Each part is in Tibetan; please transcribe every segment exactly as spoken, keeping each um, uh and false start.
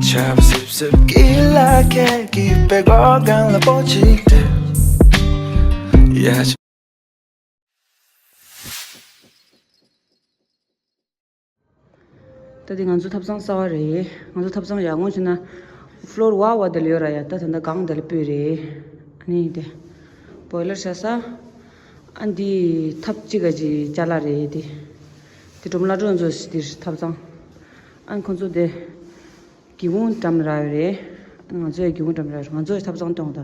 ཆབ་སིབ་སིབ་ཀི་ལ་ཁེ་ཀི་པེ་གོ་གང་ལ་པོ་ཅིག་ཏེ། ཡ། ད་དེ་ང་ཚོ་ཐབ་ཚང་གསར་བ་རེད། ང་ཚོ་ཐབ་ཚང་ཡར་སྔོན་བྱས་ན་ཕློར་བ་བ་དེ་ལ་ཡོད་ར་ཡ། ད་ད་ལྟ་གང་དེ་ལ་སྤོས་རེད། ཨ་ནི་དེ་བོའི་ལར་བཞག་ས། ཨ་འདི་ཐབ་གཅིག་ག་ཅིག་ཅ་ལག་རེད་དེ། དེ་སྒྲོལ་མ་ལྷ་སྒྲོན་ཚོ་ཞིག་འདིར་ཐབ་ཚང་། ཨ་ཁོང་ཚོ་དེ་སྒེའུ་ཁུང་འགྲམ་ར་ཡོད་རེད། ང་ཚོ་ཡང་སྒེའུ་ཁུང་འགྲམ་ར་ཡོད་རེད། ང་ཚོ་ཡང་ཐབ་ཚང་སྟོང་ད།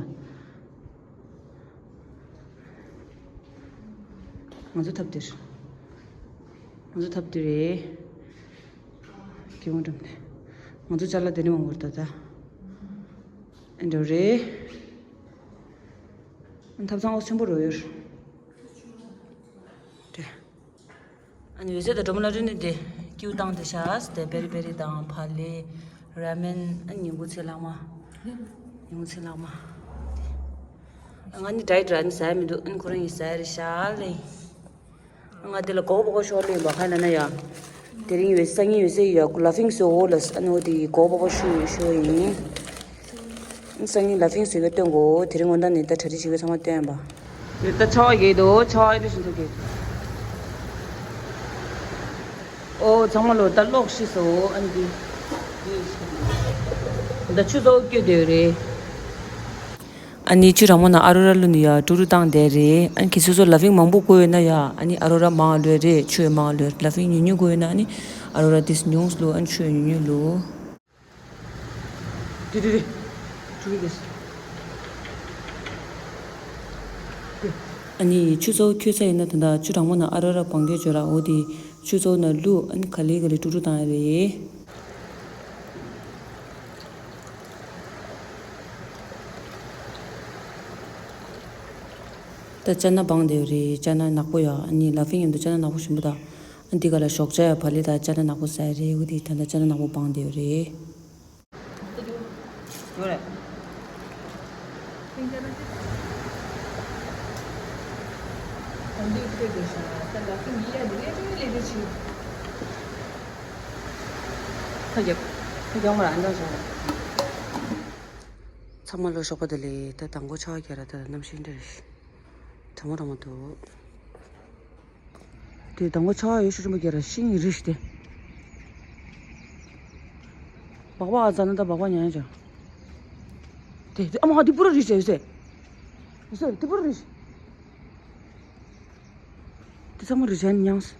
ང་ཚོ་ཐབ་འདིར། ང་ཚོ་ཐབ་འདི་རེད། སྒེའུ་ཁུང་འགྲམ་ནས། ང་ཚོ་ཅ་ལག་དེ་ནས་འོང་བར་ད་ད། ཨེ་འདྲ་རེད། ཐབ་ཚང་ཨོ་ཆེན་པོ་རོ་ཡོད། དེ། ཨ་ནི་འོད་ཟེར་དང་སྒྲོལ་མ་ལྷ་སྒྲོན་ནི་དེ་ཀིའུ་བཏང་དེ་ཤག་དེ་པེ་རི་པེ་རི་དང་བག་ལེབ། ར་མེན། ཨ་ཉིན་གུང་ཚེ་ལྷག་མ། ཉིན་གུང་ཚེ་ལྷག་མ། ང་ནི་ཌའེ་ཊི་ར་ནི་ཟ་ཡ་མི་འདུག་ཨ་ནི་ཁོ་རང་ཡིན་ཟ་ཡ་རེད་ཤག་ལེ། ང་དེ་ལ་གོ་བོ་གོ་ཤོར་ལེ་བ་ཁ་ན་ན་ཡ། དེ་རིང་ཡོད་སང་ཉིན་ཡོད་སེ་ཡ་ལ་ཕིང་སོ་འོ་ལ་ཨ་ནི་འོ་དེ་གོ་བོ་གོ་ཤུ་ཡོད་ཤོ་ཡིན། སང་ཉིན་ལ་ཕིང་སོ་གི་སྟོན་གོ། དེ་རིང་དགོང་དག་ནས་ད་གྲ་སྒྲིག་བྱེད་གི་ཚང་མ་སྟོན་པ། ད་ཆར་པ་རྒྱག་འདུག་ཆར་པ་ཨེ་འདྲ་ཞིག་འདུག་གི། ཨོ་ཚང་མ་ལོ་ད་གློག་ཤི་སོ་ཨ་ནི་འདི། ད་ཆུ་ཚོད་བཅུ་དེ་རེད། ཨ་ནི་ཆུ་གྲང་མོ་ན་ཨ་རོ་ར་ལུ་ནི་ཡ་ཀྲུ་ཀྲུ་བཏང་བསྡད་རེད། ཨ་ནི་ཁྱེད་ཚོ་ཚོ་ལ་ཕིང་མང་པོ་དགོས་ཡོད་ན་ཡ། ཨ་ནི་ཨ་རོ་ར་མང་ལོས་རེད། ཆུ་ཡ་མང་ལོས། ལ་ཕིང་ཉུང་ཉུང་དགོས་ཡོད་ན་ཨ་ནི་ཨ་རོ་ར་དེས་ཉུང་ལོ། ཨ་ནི་ཆུ་ཡ་ཉུང་ཉུང་ལོ། དེ་དེ་དེ། ཆུ་ཡ་དེ། ཨ་ནི་ཆུ་ཚོད་འཁྱོལ་ས་ཡིན་ན་ད་ལྟ་ཆུ་གྲང་མོ་ན་ཨ་རོ་ར་བང་རྒྱུག་བྱོས་ར། འོ་དེ་ཆུ་ཚོད་ན་ལུ་ཨ་ནི་ག་ལེ་ག་ལེ་ཀྲུ་ཀྲུ་བཏང་ཡ་རེད། ད་ཅ་ན་སྦངས་བསྡད་ཡོད་རེད། ཅ་ན་ནག་པོ་ཡ། ཨ་ནི་ལ་ཕིང་ཡོད་འདུག་ཅ་ན་ནག་པོ་ཞིམ་པོ་དང་། ཨ་འདི་ག་ལ་ཞོགས་ཇ་ཡ་བག་ལེབ་དང་ཅ་ན་ནག་པོ་ཟ་ཡ་རེད། འོ་དེ་ད་ལྟ་ཅ་ན་ནག་པོ་སྦངས་བསྡད་ཡོད་རེད། ཡོད་རེད། ཚང་མ་ལོ་ཞོགས་པ་བདེ་ལེགས། ད་དང་པོ་ཆར་པ་རྒྱག་ར། ད་གནམ་གཤིས་འདྲ་རེད། གྲང་མོ་གྲང་མོ་འདུག་དེ་དང་པོ་ཆར་པ་ཡོད་ཤུགས་ཆེན་པོ་རྒྱག་ར། ཤིང་རིས་དེ། སྦག་སྦག་ཨ་ཙ་ན་ད་སྦག་སྦག་ཉན་ཡ་ཅང་། དེ་དེ་ཨ་མ་དེ་པུ་ར་རིས་ཡོད་སེ། ཡོད་སེ་དེ་པུ་ར་རིས། དེ་ཚང་མ་རིས་ཡ་ཉང་སེ།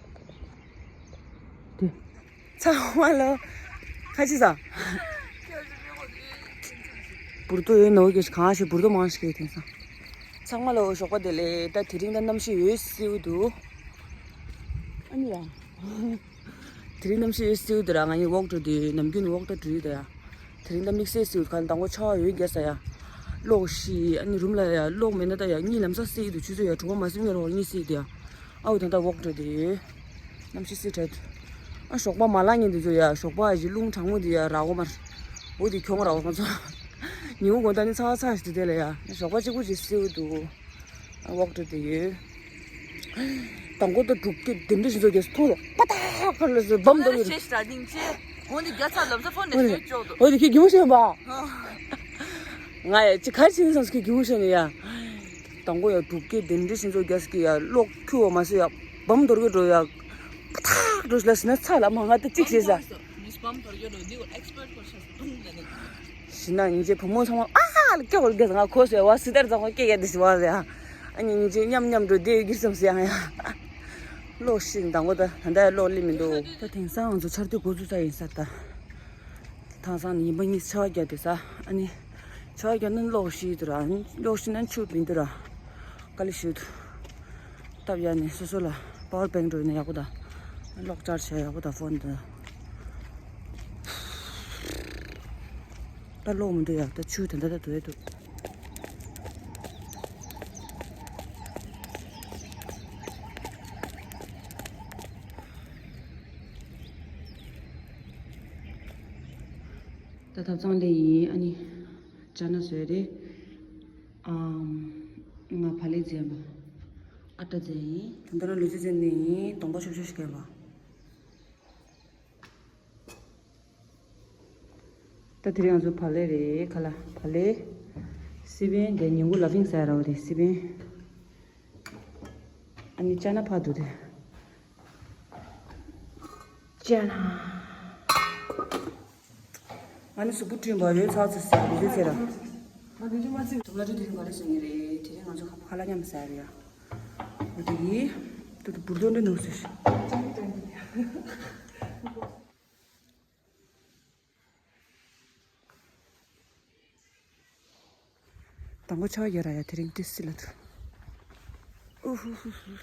དེ། ཚང་མ་ལོ། ཁ་ཅི་ས། འབུར་ཏོ་ཡོད་ནོ་གི་གང་ཞིག་འབུར་ཏོ་མང་ཞིག་གི་དེང་སང་། ཚང་མ་ལོ་ཞོགས་པ་བདེ་ལེགས། ད་དེ་རིང་ད་གནམ་གཤིས་ཡོད་སེའུ་འདུག་ཨ་ནི་ཡ། དེ་རིང་གནམ་གཤིས་ཡོད་སེའུ་འདུག་ར། ང་ཡི་ཝོག་འགྲོ་དུས་ནམ་རྒྱུན་ཝོག་ད་འགྲོ་ཡི་ད་ཡ། དེ་རིང་ད་དམིགས་བསལ་སེའུ་ག་དང་པོ་ཆར་པ་ཡོད་རྒྱག་ས་ཡ། གློག་ཤི། ཨ་ནི་རུམ་ལ་ཡ་གློག་མེད་ན་ད་ཡ་གཉིད་ལམ་སང་སེ་ཡི་འདུག་ཆུ་ཚོད་ཡ་དྲུག་པ་མ་ཟིན་ངེར་བ་གཉིད་སེ་ཡི་འདུག་ཡ། ཨའུ་ད་ད་ཝོག་འགྲོ་དུས། གནམ་གཤིས་སི་ཁྲོད། ཨ་ཞོགས་པ་མ་ལངས་ཉིན་དེ་ཚོ་ཡ། ཞོགས་པ་ཡ་ཅིག་རླུང་གྲང་མོ་དེ་ཡ་ར་གོ་མར། འོ་དེ་ཁྱོང་ར་གོ་ང་ཚོ། ཉིན་གུང་དགོང་དག་ནི་ཚ་བ་ཚ་ཞིག་དེ་དེ་ལ་ཡ། ཞོགས་པ་གཅིག་པུ་ཅིག་སེའུ་འདུག་ཨ་ཝོག་འགྲོ་དེ་ཡོད། དང་པོ་ད་འབྲུག་སྐད་དེ་འདྲ་ཞིག་ཚོ་རྒྱ་སེ་མཐོང་རོགས་པ་ཏག་ཁར་ལ་སེ་བམ་འདོར་ཡོད། ཤེས་ཤ་ནིང་ཆེ། འོ་དེ་རྒྱ་ཚ་ལམ་ས་ཕོན་ནས་ཤོད་ཅོག་འདུག་འོ་དེ་ཁྱེད་གི་མོ་ཤེས་པ། ང་ཡ་ཅི་གར་ཕྱིན་སོང་ཁྱེད་གི་མོ་ཤེས་ནི་ཡ། དང་པོ་ཡ་འབྲུག་སྐད་དེ་འདྲ་ཞིག་ཚོ་རྒྱ་སེ་གི་ཡ་གློག་ཁྱུ་བ་མ་སེ་ཡ། བམ་འདོར་གི་འགྲོ་ཡ། ཐག་འགྲོ་ཤི་ལ་སི་ན་ཚ་ལ་མ་ང་ད་གཅིག་བྱེད་ས། ཤི་ན་ཉིན་རྗེ་བུ་མོ་ཚང་མ་ཨ་ཧ་ལ་སྐྱོ་བོར་དགེ་ང་ཁོ་སེ་བ་སི་ཏར་ཚང་མ་སྐྱེ་ཡ་དེ་ཤི་བ་ཟེ་ཨ། ཨ་ཉིན་རྗེ་མཉམ་མཉམ་འགྲོ་བསྡད་གིར་སམ་སི་ཡང་ཡ། གློག་ཤིན་དང་པོ་ད་ད་ལྟ་གློག་ལི་མི་འདུག་ད་དེང་སང་ང་ཚོ་ཆར་དུས་འགོ་ཚུགས་ས་ཡིན་ས་ད། ཐང་སང་ནི་ཉིན་པ་གཉིས་ཆར་པ་བརྒྱབ་དེ་ས། ཨ་ནི་ཆར་པ་བརྒྱབ་ན་གློག་ཤི་འདུག་ར། གློག་ཤི་ན་ཆུ་མི་འདུག་ར། དཀའ་ལས་ཞུ་འདུག་སྟབས་ཡག་ནས་སོ་སོ་ལ་པ་ཝར་བེང་འགྲོ་ཡིན་ན་ཡག་པོ་དང་། གློག་ཆར་བྱས་ཡག་པོ་དང་ཕོན་དང་། ད་གློག་མི་འདུག་ཡ། ད་ཆུ་དེ་འདྲ་ད་འདུག་ཡ་འདུག་ད་ཐབ་ཚང་ལས་ཡིན། ཨ་ནི་ཅ་ན་བཟོས་རེད། ཨམ། ང་བག་ལེབ་བཙལ་བ། ཨ་ཊ་བཙལ་ཡིན། ད་ལྟ་ལུས་རྩལ་བཙལ་ནས་ཡིན། གདོང་པ་ཤོབ་ཤོབ་ཞིག་བཀལ་བ། ད་དེ་རིང་ང་ཚོ་བག་ལེབ་རེད། ཁ་ལག་བག་ལེབ། སི་པན་དེ་ཉིན་གུང་ལ་ཕིང་ཟ་ཡ་ར་བ་དེ་སི་པན། ཨ་ནི་ཅ་ན་ཕ་འདུག་དེ། ཅ་ན། ང་ནི་གཟུགས་པོ་བསྐྲུན་པ་ཡོད་ཚར་ཚར་ཟེར་བི་ཌིའོ་ཟེར་ར། ང་བི་ཌིའོ་མ་བརྩིས། དུམ་ལ་དུ་དེ་རིང་ག་རེ་བཟོ་ངེས་རེད། དེ་རིང་ང་ཚོ་ཁ་ལག་མཉམ་ཟ་ཡ་རེད་ཡ། འོ་དེ་གི། དུ་དུ་འབུར་དོན་འདྲ་ནོར་སོང་ཞིག་དང་པོ་ཆར་ཡོད་ར་ཡ། དེ་རིང་ཏི་སི་ལ་ཐུ། ཨུ་ཧུ་ཧུ་ཧུ།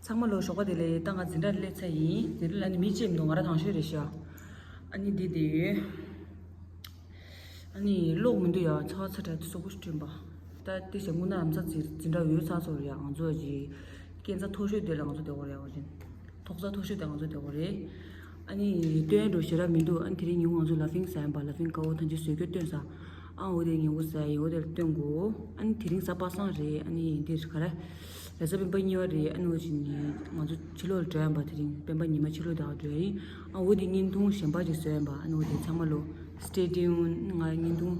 ཚང་མ་ལོ་ཞོགས་པ་བདེ་ལེགས། ད་ང་འཛིན་གྲྭ་སླེབས་ཚར་ཡིན། འཛིན་གྲྭ་ལ་ནི་མི་གཅིག་མི་འདུག་ང་རང་དང་ཤོས་རེད་ཤག་ཨ་ནི་འདི་དེ་ཡོད། ཨ་ནི་གློག་མི་འདུག་ཡ། ཚ་བ་ཚ་དྲགས་དུ་སོག་པོ་ཞིག་བསྐྲུན་པ། ད་ཏི་ཞག་དངོས་གནས་ལམ་སང་འཛིན་གྲྭ་ཡོད་ཚར་སོང་རེད་ཡ། ང་ཚོ་ཅིག་སྐས་འཛེག་མཐོ་ཤོས་དེ་ལ་ང་ཚོ་བསྡད་ཡོད་རེད་ཡ། འོ་ཅིག་ཐོག་ས་མཐོ་ཤོས་དེ་ང་ཚོ་བསྡད་ཡོད་རེད། ཨ་ནི་སྟོན་འགྲོ་ཞེ་དྲག་མི་འདུག་ཨ་ནི་དེ་རིང་ཉིན་གུང་ང་ཚོ་ལ་ཕིང་ཟ་ཡིན་པ། ལ་ཕིང་ཀ་བོ་ཐམས་ཅད་བཟོས་རྒྱུ་སྟོན་ས། ཨ་འོ་དེ་ཉིན་གུང་ཟ་ཡིན། འོ་དེ་ལ་སྟོན་དགོས། ཨ་ནི་དེ་རིང་གཟའ་པ་སངས་རེད། ཨ་ནི་འདིར་ག་རེ། རེས་གཟའ་སྤེན་པ་གཉིས་པ་རེད། ཨ་ནི་འོ་ཅིག་ནི་ང་ཚོ་ཕྱི་ལོགས་ལ་འགྲོ་ཡིན་པ། དེ་རིང་སྤེན་པ་ཉི་མ་ཕྱི་ལོགས་དག་འགྲོ་ཡིན། ཨ་འོ་དེ་བརྙན་ཐུང་གཞན་པ་ཅིག་བཟོས་ཡིན་པ། ཨ་ནི་འོ་དེ་ཚང་མ་ལོ་stay tuned། ང་བརྙན་ཐུང་།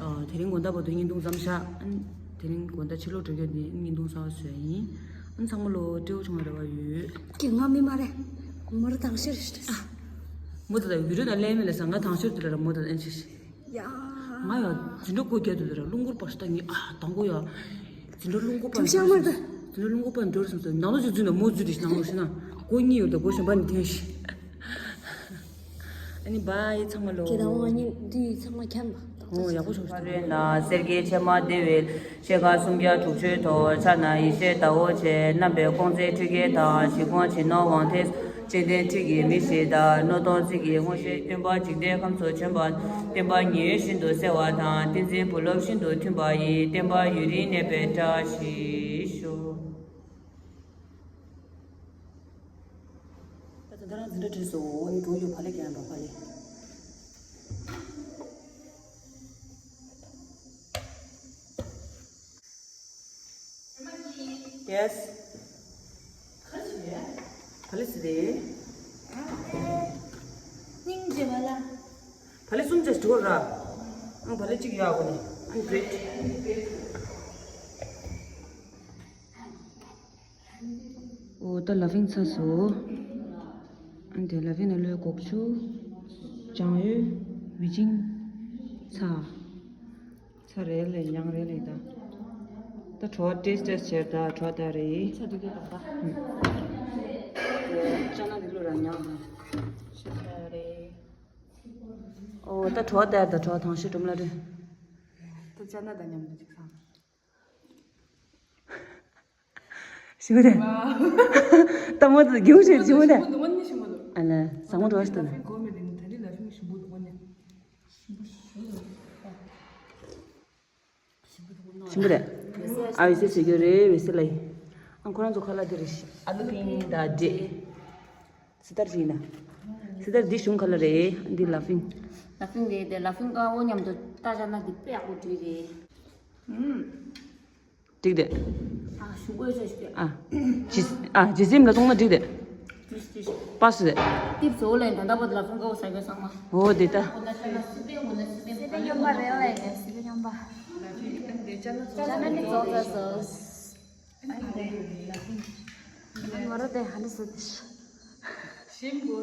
ཨ་དེ་རིང་དགོང་དག་བར་དུ་བརྙན་ཐུང་མཚམས་བཞག་ཨ་ནི་དེ་རིང་དགོང་དག་ཕྱི་ལོགས་འགྲོ་རྒྱུ་དེ་བརྙན་ཐུང་གསར་པ་བཟོས་ཡིན། ཨ་ནི་ཚང་མ་ལོ་སྤྲེའུ་ཆུང་བ་རེ་བ་ཡོད། ཀྱི་ང་མི་མ་རེད། མོ་ར་དང་ཤེར་ཤེར། མོ་ད་ད་བི་ཌིའོ་ནང་ལས་མེད་ལ་ས། ང་དང་ཤེར་དུ་ལ་ར་མོ་ད་ཨན་ཤེར་ཤེར། ཡ། ང་ཡ་འཛིན་གྲྭ་སྒོ་རྒྱག་དུས་ལ་ར་རླུང་འཁོར་པ་ཞིག་ད་ངས་ཨ་དང་པོ་ཡ། འཛིན་གྲྭ་རླུང་འཁོར་པ་དུམ་ཤང་མ་ད། འཛིན་གྲྭ་རླུང་འཁོར་པ་འགྲོ་རེད་བསམ་སོང་། ནང་ལོགས་ཅིག་འཛུལ་ན་མོ་འཛུལ་དེ་ཞིག་ནང་ལོགས་ཤི་ན། སྒོ་གཉིས་ཡོད་ད། སྒོ་གཞན་པ་ནས་འཐེན་ཞིག་ཨ་ནི་བཱའི་ཚང་མ་ལོ། ཁྱེད་དང་ང་གཉིས་འདི་ཚང་མ་འཁྱམས་པ། ཨོ་ཡག་པོ་བྱུང་སོང་། རོལ་ན་གསེར་གྱི་ཕྱེ་མ་བདེ་བའི། ཤེལ་དཀར་སུམ་བརྒྱ་དྲུག་ཅུའི་ཐོག་ཕྱག་ན་ཡེ་ཤེས་ཟླ་འོད་ཆེ། བསྣམས་པའི་ཀོང་ཙེ་ཁྲུས་སྐེད་དང་། བཞི་གོང་བྱིན་ནོར་དབང་ཐིག་སྤྱན་ལྡན་ཁྲི་གི་མི་ཞིག་དང་། སྣོད་སྟོང་རྩིབས་ཀྱི་དངོས་གཞི་སྟོན་པ། འཇིག་རྟེན་ཁམས་སུ་བྱོན་པ། བསྟན་པ་ཉི་འོད་བཞིན་དུ་གསལ་བ་དང་། བསྟན་འཛིན་བུ་སློབ་བཞིན་དུ་མཐུན་པ་ཡི། བསྟན་པ་ཡུན་རིང་གནས་པའི་བཀྲ་ཤིས་ཤོག་ད་ད་རང་འཛིན་གྲྭ་གྲོལ་སོང་། འགྲོ་ཡོད། བག་ལེབ་རྒྱག་འགྲོ། བག་ལེབ། Yes. ག་རེ་བྱེད། ག་རེ་བྱེད་དེ། སྙིང་རྗེ་བ་ལ། བག་ལེབ་གསུམ་བྱས་འགྲོ་ར། ཨང་། བག་ལེབ་གཅིག་ཡོད་ཨ་གོ་ནས། ཨང་། Great. ཨོ་ད་ལ་ཕིང་ཚར་སོང་། ཨ་འདི་ལ་ཕིང་ནང་ལོས་སྒོག་ཆུ། ལྕང་ཡོས། བི་ཅིང་། ཚྭ། ཚྭ་རེ་ལས་ཉང་རེ་ལས་ད། ད་བྲོ་བ་ཏེས་ཏེས་བྱེད་ད། བྲོ་བ་ད་རེད། ཚྭ་འདི་གས་དང་ད། ཨུམ། ཅ་ན་འདི་ལོ་ར་ཉང་ད། ཤ་ཚ་རེད། ཨོ་ད་བྲོ་བ་ད་ད་བྲོ་བ་ཐང་ཤི་གྲུམ་ལ་རེད། ད་ཅ་ན་ད་མཉམ་དུ་ཅིག་ཚང་། ཞིམ་པོ་རེད། ལྟད་མོ་དེ་སྒྱུ་ཞིག་ཞིམ་པོ་རེད། ཨ་ལ་ཟང་མོ་འགྲོ་ཞིག་ད་ན། ཞིམ་པོ་རེད། ཨ་འོད་ཟེར་ཟེར་རྒྱུ་རེད། འོད་ཟེར་ལ་ཡིན། ཨ་ཁོ་རང་ཚོ་ཁ་ལག་དེ་རེད། ཨ་ལུ་ཕིང་དང་འབྲས། སི་ཏར་ཅིག་ཡིན་ན། སི་ཏར་འདི་གཞུང་ཁ་ལག་རེད། འདི་ལ་ཕིང་། ལ་ཕིང་རེད་དེ། ལ་ཕིང་དཀར་པོ་མཉམ་དུ་བཏགས་བཞག་ན་འདི་དཔེ་ཡག་པོ་འགྲིག་རེད། ཨུམ། འགྲིག་དེ། ཨ་ཞུ་དགོས་ཤོད་ཤོད། ཨ། ཇི། ཨ་ཇི་སིམ་ལ་གཏོང་ན་འགྲིག་དེ། ཇི་སི་ཇི་སི། པ་སུ་དེ། ཏིབ་ཟོ་ལ་ད་ལྟ་བར་ལ་ཕུང་ཀའོ་ས་གོ་ས་མ། འོ་དེ་ད། སི་པན་སི་པན་སྙོམས་པ་རེད་ལ་ཡིན། སི་པན་སྙོམས་པ། ཅ་ན་ནི་ཙོག་ཙ་ཙོ། ང་རོ་དེ་ཧ་ནི་སི་དེ། ཞིམ་པོ།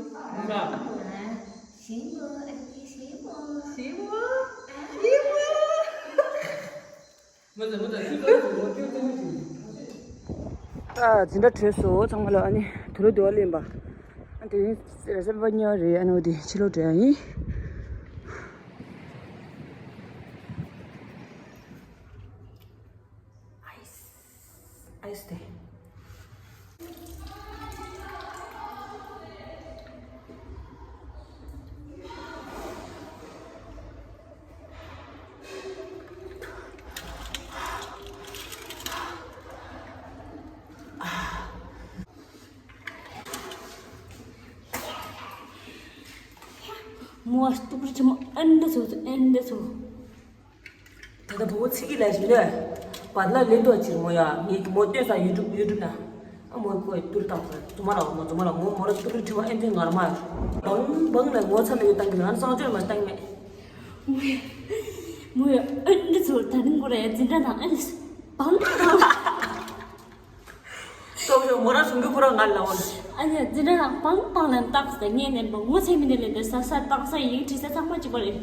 ཞིམ་པོ། ཨ་ཅེ་ཞིམ་པོ། ཞིམ་པོ། ཞིམ་པོ། ཨ། འཛིན་གྲྭ་གྲོལ་སོང་ཚང་མ་ལ། ཨ་ནི་དུ་ལོ་དུ་བ་ལེན་པ། ཨ་དེ་རིང་རེས་གཟའ་པ་ཉིན་རེད། ཨ་ནི་འོ་དེ་ཕྱི་ལོགས་འགྲོ་ཡ་ཡིན། ཨའི་སི། ཨའི་སི་དེ། མོ་ཨ་སྟུག་པོ་ཆེན་མོ་ཨེ་འདྲ་ཚོ་ཨེ་འདྲ་ཚོ། ད་ལྟ་བུ་མོ་ཚིག་གི་ལས་བྱེད་ནས་བར་ལ་ལེན་ཏོ་ཅིར་མོ་ཡ། ངའི་མོ་ལྟོས་ས་ཡུ་ཊུབ་ཡུ་ཊུབ་ན། ཨ་མོ་ཁོས་ཏུར་བཏང་ཟེར། རྫུན་མ་ལ་མོ་རྫུན་མ་ལ་མོ་མོ་ར་ཏུར་ཁྲི་བ་ཨེ་འདྲའི་ངར་མ། བང་བང་ལ་ངོ་ཚ་ནས་ཡོད་བཏང་གི་ང་སང་ཅོལ་མ་བཏང་མེད། མོ་ཡ་ཨེ་འདྲ་ཚོར་ད་ནི་མོ་ར་ཡ་འཛིན་གྲྭ་དང་ཨེ་འདྲ་བང་བང་། སོག་ཡོ་མོ་ར་སུང་གི་ཁོ་ར་ང་ལ་འོན། ཨ་ནི་འཛིན་གྲྭ་དང་བང་བང་ལ་བཏགས་ཟེར་ངས་ནས་མོ་ངོ་ཚ་མི་ནས་ལས་འདི་ས་ས་བཏགས་ས་ཡིག་བྲིས་ས་ཚང་མ་གཅིག་པ་རེད།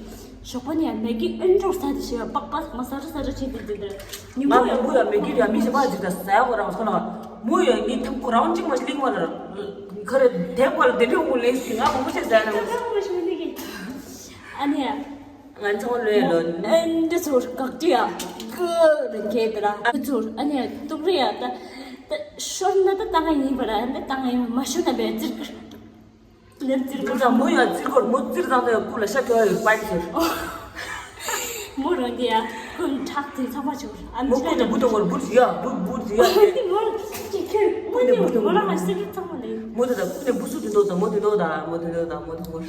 ཞོགས་པ་ནས་ཡང་མེ་གི་ཨེ་འདྲ་ས་དེ་ཞེས་པ་པག་པག་མ་ས་ར་ས་ར་བྱེད་དེ་འདི་འདིར། ཉིན་ང་མོ་ཡང་མོ་ཡང་མེ་གི་ཡང་མི་ཞིག་པ་ཅིག་དང་ཟ་ཡ་གོ་རང་སོ་ན། མོ་ཡང་ངའི་ཐུག་ཁོ་རང་གཅིག་མ་ཞིག་གླིང་བ་ལ་ཁ་རེ་དེབ་བ་ལ་དེ་འདྲའི་འོ་ལེན་ཞིག་ང་མོ་མོ་ཆེ་ཟ་ཡ་ན། ཨ་ནི་ཡ། ང་ཚོ་ལོས་ལོ་ཨེ་འདྲ་ཚོར་གག་ཏི་ཡ་ཀི་རེ་གེ་དེ་ར་ཨེ་ཚོར་ཨ་ནི་ཡ་ཏུག་རེ་ཡ་ད་ད་ཤོར་ན་ད་ད་ང་ཡིན་པ་ར་ཨེ་ད་ང་ཡིན་མ་ཤོར་ན་བས་ཙིར་ཀི་ལེར་ཙིར་ཀི་ད་མོ་ཡ་ཙིར་ཀོར་མོ་ཙིར་ཙང་ད་ཡ་ཀུ་ལ་ཤ་ཀྱོ་ཡ་ཡོད་པ་ཡིན་ཟེར། མོ་རང་དེ་ཡ་ཀུན་ཁྲག་དེ་ཚང་མ་ཆོར་ཨ་མོ་ཀུ་ནས་བུ་དང་བུ་བུ་ཡ་བུ་བུ་ཡ་ཀི་མོ་ཅི་ཁྱོད་ཀུ་ནས་བུ་དང་བུ་མོ་རང་ང་སེ་ཀི་ཚང་མ་ལས་མོ་དེ་ད་ཀུ་ནས་བུ་སུ་དེ་འདོག་ད་མོ་དེ་འདོག་ད་མོ་དེ་འདོག་ད་མོ་དེ་འདོག་ད།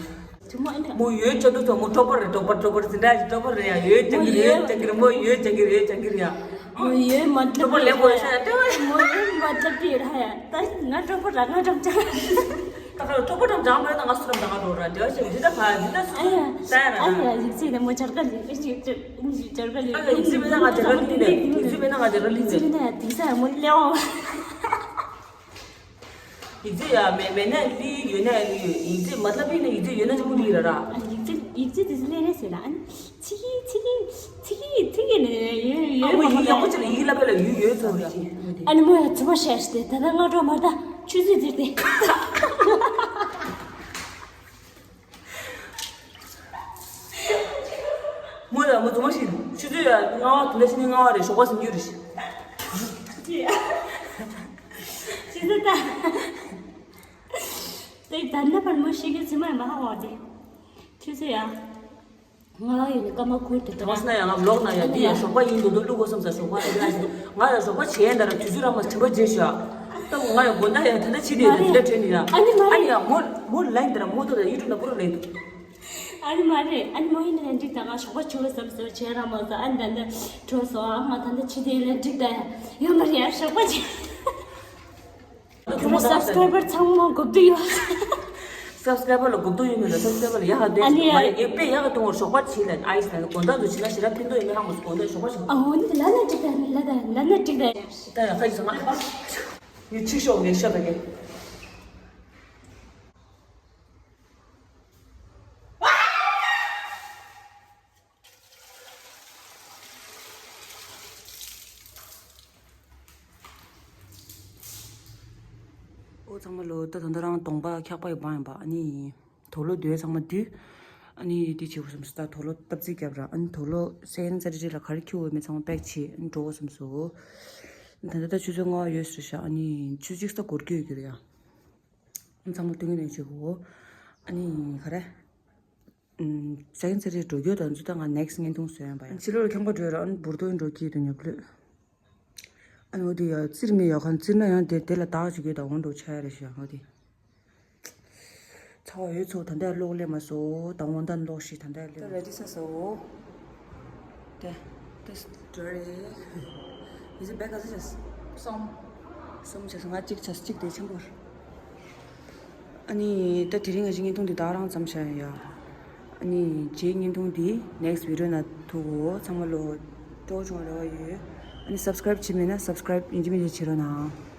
དེ་མོ་ཨེ་འདྲ། མོ་ཡོད་ཅག་ཏུ་ཚོ་མོ་ཀྲོ་པར་རེད། ཀྲོ་པར་ཀྲོ་པར་ཟིན་འདྲ་ཞིག་ཀྲོ་པར་རེད་ཡ། ཡོད་ཅག་གི་རེད། ཡོད་ཅག་གི་རེད། མོ་ཡོད་ཅག་གི་རེད། ཡོད་ཅག་གི་རེད་ཡ། མོ་ཡོད་མ་ཀྲོ་པར་ལེགས་པོ་ཡོད་ཤ་ཡ། ཏེ་བ་མོ་ཡོད་མ་ཀྲོ་པར་ར་ཡ། ད་ང་ཀྲོ་པར་ར་ང་ཀྲོ་ཅག་ད་ཁ་ཀྲོ་པར་ཀྲོ་ཅག་མ་རེད། ད་ང་སུ་རམ་ད་ང་ཀྲོ་ར་འདྲ་ཞིག་འདི་ད་ཁ་འདི་ད་སུ་ཨ་ཡ་ད་ཡ་ན་ཨ་ཡ་ཡིག་ཚིག་ནས་མོ་ཆར་ག་ལི་ཨེ་ཞིག་ཅིག་ཨེ་ཞིག་ཆར་ག་ལི་ཨ་ཡ་ཡིག་ཚིག་མེད་ན་ང་ཆར་ག་ལི་ནས་ཡིག་ཚིག་མེད་ན་ང་ཆར་ག་ལི་ནས་ཡིག་ཚིག་ནས་ཡ་དེང་སང་ཡ་མོ་ལེའོ། ཡིག་ཚད་ཡ་མེད་མེད་ན་ལི་ཡོད་ན་ལི་ཡོད། ཡིག་ཚད་མ་ལྟ་བི་ན་ཡིག་ཚད་ཡོད་ན་ཅི་མོ་ལི་ར་ར། ཡིག་ཚད་ཡིག་ཚད་དེ་ཚོ་ལེན་རེད་ཟེར་ན་ཨ་ནི་ཚིག་གི་ཚིག་གི་ཚིག་གི་ཚིག་གི་ནས་ཡོད་ཡོད་མ་ཡིག་ཡག་པོ་ཅི་ལ་ཡིག་ལ་པེ་ལ་ཡོད་ཡོད་ཚོ་ར། ཨ་ནི་མོ་ཡ་ཚུ་མ་ཤེས་ཏེ་ད་ལྟ་སྔ་དྲོ་མ་ད་ཆུ་ཚོད་འདིར་ཏེ། མོ་ལ་མོ་རྫུན་མ་ཞིག་ཆུ་ཚོད་ལྔ་བ་དུ་ལ་ཕྱི་ཉིན་ལྔ་བ་རེད། ཞོགས་པ་ཟིན་རྒྱུ་རེད། ཆུ་ཚོད་ད། དེ་ད་ནི་བར་མོ་ཤི་གི་ཚི་མ་མ་ཧ་བ་དེ། ཆུ་ཚོད་ཡ། ང་ཡིན་ནི་ཀ་མ་ཁུར་དེ་དྲང་སི་ན་ཡང་ང་ལོག་ན་ཡང་འདི་ཡང་ཞོགས་པ་ཡིན་འདུག་འདུག་བླུག་དགོས་བསམ་ས། ཞོགས་པ་ཡིན་ཡང་ང་ཡང་ཞོགས་པ་བྱས་ཡིན་ད་ར་དུས་ཚོད་རང་མ་དྲན་པ་བརྗེད་ཤག་ད་ང་ཡང་དགོང་དག་ཡང་ད་ལྟ་ཕྱི་དེ་ཡང་དེ་འདྲ་དྲན་ནི་ཡང་ཨ་ནི་མ་ཨ་ནི་ཡང་མོ་མོ་ལན་དེ་ར་མོ་ད་ད་ཡུ་ཊུབ་ན་པུ་ར་ལེན་འདུག་ཨ་ནི་མ་རེད། ཨ་ནི་མོ་ཡིན་ན་ཡང་འགྲིག་ད་ང་ཞོགས་པ་བྱུང་བ་བསམ་སོ་བྱས་རང་མ་སོ། ཨ་ནི་ད་ལྟ་གྲོ་སོ་ཨ་ང་ད་ལྟ་ཕྱི་དེ་ལན་འགྲིག་ད་ཡང་ཡང་མ་རེད་ཡང་ཞོགས་པ་བྱས། ཁྱོད་རང་སབ་སི་ཀ་རའི་བར་ཚང་མ་གོ་བསྡུར་ཡོད། སབ་སི་ཀ་རའི་བར་ལ་གོ་བསྡུར་ཡོད་མེད་ལ་སབ་སི་ཀ་རའི་བར་ལ་ཡག་ཧ་དེ་ཨ་ནི་མ་ཡག་ཡེ་པེ་ཡག་གཏོང་བར་ཞོགས་པ་བྱེད་ལ་ཨའི་སི་ལ་དགོང་དག་ཚོ་བྱེད་ན་ཞེ་དྲག་ཕན་ཐོགས་ཡོད་མེད་ཧ་མོ་སོ། དགོང་དག་ཞོགས་པ་ཞོགས། ཨ་འོ་ནི་ལ་ལ་འགྲིག་ད་ནི་ལ་ད་ལ་ལ་འགྲིག་ད། ད་ཡང་ཁ་ཡིས་མ་ཡི་ཕྱི་ཤོག་ངས་ཤ་ད་གེ། ཨོ་ཚང་མ་ལོ། ད་ད་ལྟ་རང་གདོང་པ་འཁྱག་པ་ཡི་བང་ཡིན་པ། ཨ་ནི་དུག་ལོག་འདུས་ཚང་མ་འདུས། ཨ་ནི་དེ་བྱེད་དགོས་བསམ་སོང་། ད་དུག་ལོག་བཏབ་རྩིས་བརྒྱབ་ར། ཨ་ནི་དུག་ལོག་སེ་ཀེན་ཌ་སེ་ཊ་རི་ཊི་ལ་ག་རེ་འཁྱེར་དགོས་མེད་ཚང་མ་པེག་བྱེད། ཨ་ནི་འགྲོ་དགོས་བསམ་སོང་། ད་ལྟ་ད་ཆུ་ཚོད་ལྔ་པ་ཡོལ་སོང་ཤག་ཨ་ནི་ཆུ་ཚོད་གཅིག་ཙམ་འགོར་གྱི་ཡོད་ཀྱི་རེད་ཡ། ཨ་ནི་ཚང་མ་སྟོན་གྱི་ནས་བྱེད་དགོས། ཨ་ནི་ག་རེ། ཨམ། སེ་ཀེན་ཌ་སེ་ཊ་རི་ཊི་འགྲོ་རྒྱུ་དང་ཚོ་ད་ང་ནེག་སི་ཊི་བརྙན་ཐུང་བཟོ་ཡོང་པ་ཡིན། ཕྱི་ལོགས་ལ་ཁང་པ་བྲོས་ར། ཨ་ནི་འབུར་ཏོ་འགྲོ་གི་འདུག་ཉོབ་ལོས། ཨ་ནི་འོ་དེ་ཡ་བཙིར་མི་ཡག་གང་བཙིར་ན་ཡང་དེ་དེ་ལ་བདག་བྱེད་རྒྱུ་དང་འོང་འགྲོ་ཆགས་ཡ་རེད་ཤག་འོ་དེ། ཚ་བ་ཡོད་ཚོ་ད་ལྟ་གློག་ལས་མ་བཟོ། ད་འོང་ད་གློག་ཤི་ད་ལྟ་ལས། ད་རེ་ཌི་ས་སོ། དེ་དེ་འགྲོ་རེད། ཡིན་ཚེ་བེ་ག་ཚོད་བྱས། གསུམ། གསུམ་བྱས་སོང་། ང་གཅིག་བྱས། གཅིག་དེ་ཆེན་པོ་རེད། ཨ་ནི་ད་དེ་རིང་ང་ཞིག་བརྙན་ཐུང་འདི་དག་རང་ཙམ་བྱ་ཡ། ཨ་ནི་རྗེས་བརྙན་ཐུང་འདི་ནེག་སི་ཊི་བི་ཌི་ཡོ་ན་ཐུག་གོ་ཚང་མ་ལོ། སྤྲོ་བོ་བྱུང་བ་རེ་བ་ཡོད། ཨ་ནི་སབ་སི་ཀ་རའིབ་བྱེད་མེད་ན་སབ་སི་ཀ་རའིབ་ཡིན་གཅིག་མིན་གཅིག་བྱེད་རོགས་གནང་།